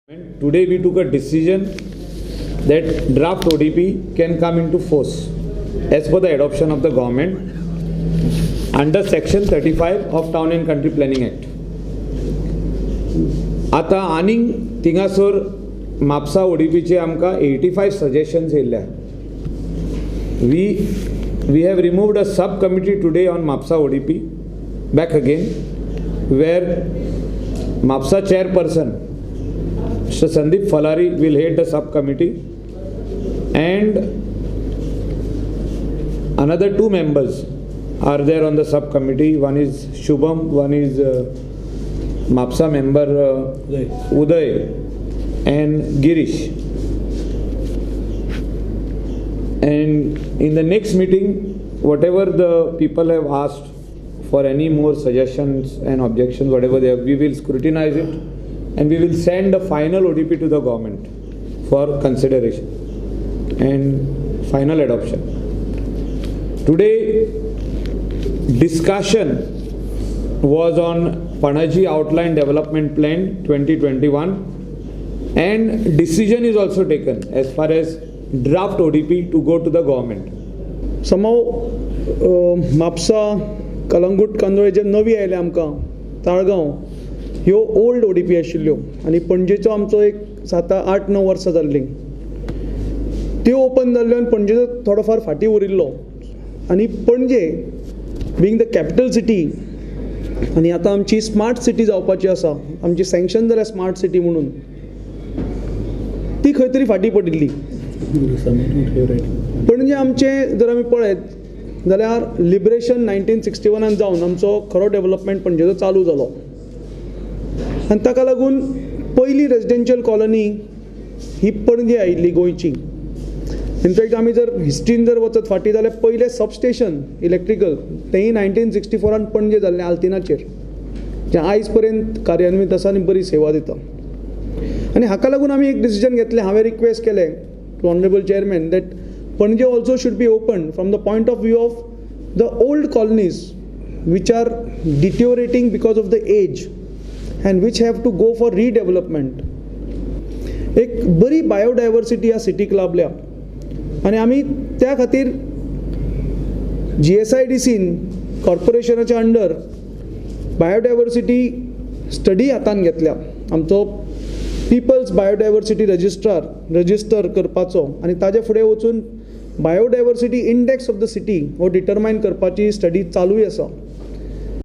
Today we took a decision that draft ODP can come into force as per the adoption of the government under section 35 of Town and Country Planning Act. आता आनीक थिंगासर म्हापसा ओडीपीचे आमकां 85 suggestions येयल्ले. We have removed a sub committee today on Mapusa ODP back again, where Mapusa chairperson Mr. Sandeep Falari will head the subcommittee and another two members are there on the subcommittee. One is Shubham, one is Mapsa member Uday and Girish. And in the next meeting, whatever the people have asked for any more suggestions and objections, whatever they have, we will scrutinize it and we will send a final ODP to the government for consideration and final adoption. Today, discussion was on Panaji Outline Development Plan 2021 and decision is also taken as far as draft ODP to go to the government. Somehow, Mapusa, Calangute, Candolim जे नवी आयले आमकां ताळगांव ह्यो old ODP आशिल्ल्यो आनी पणजेचो आमचो एक 7 8 9 वर्सां जाल्लीं त्यो ओपन जाल्ल्यो आनी पणजेचो थोडो फार फाटीं उरिल्लो. आनी Panaji being the capital city आनी आतां आमची स्मार्ट सिटी जावपाची आसा, आमची सँक्शन जाल्या स्मार्ट सिटी म्हणून, ती खंय तरी फाटीं पडिल्ली. पणजे आमचें जर आमी पळयत जाल्यार लिबरेशन 1961 जावन आमचो खरो डेवलपमेंट पणजेचो चालू जालो आनी ताका लागून पयली रेजिडेन्शियल कॉलनी ही पणजे आयिल्ली गोंयची. इनफॅक्ट आमी जर हिस्ट्रीन जर वचत फाटीं जाल्यार पयलें सबस्टेशन इलेक्ट्रिकल तेंय 1964 पणजे जाल्लें आल्तिनाचेर, जें आयज पर्यंत कार्यान्वीत आसा आनी बरी सेवा दिता. आनी हाका लागून आमी एक डिसिजन घेतलें, हांवें रिक्वेस्ट केलें to honourable chairman that Panaji also should be open from the point of view of the old colonies which are deteriorating because of the age and which have to go for redevelopment. एक बरी biodiversity ह्या सिटीक लाभल्या आनी आमी त्या खातीर GSIDCन कॉर्पोरेशनाच्या under biodiversity study हातान घेतल्या. आमचो पिपल्स बायोडायवर्सिटी रजिस्टर करपाचो आनी ताजे फुडें वचून biodiversity index of the city हो डिटरमायन करपाची स्टडी चालूय आसा.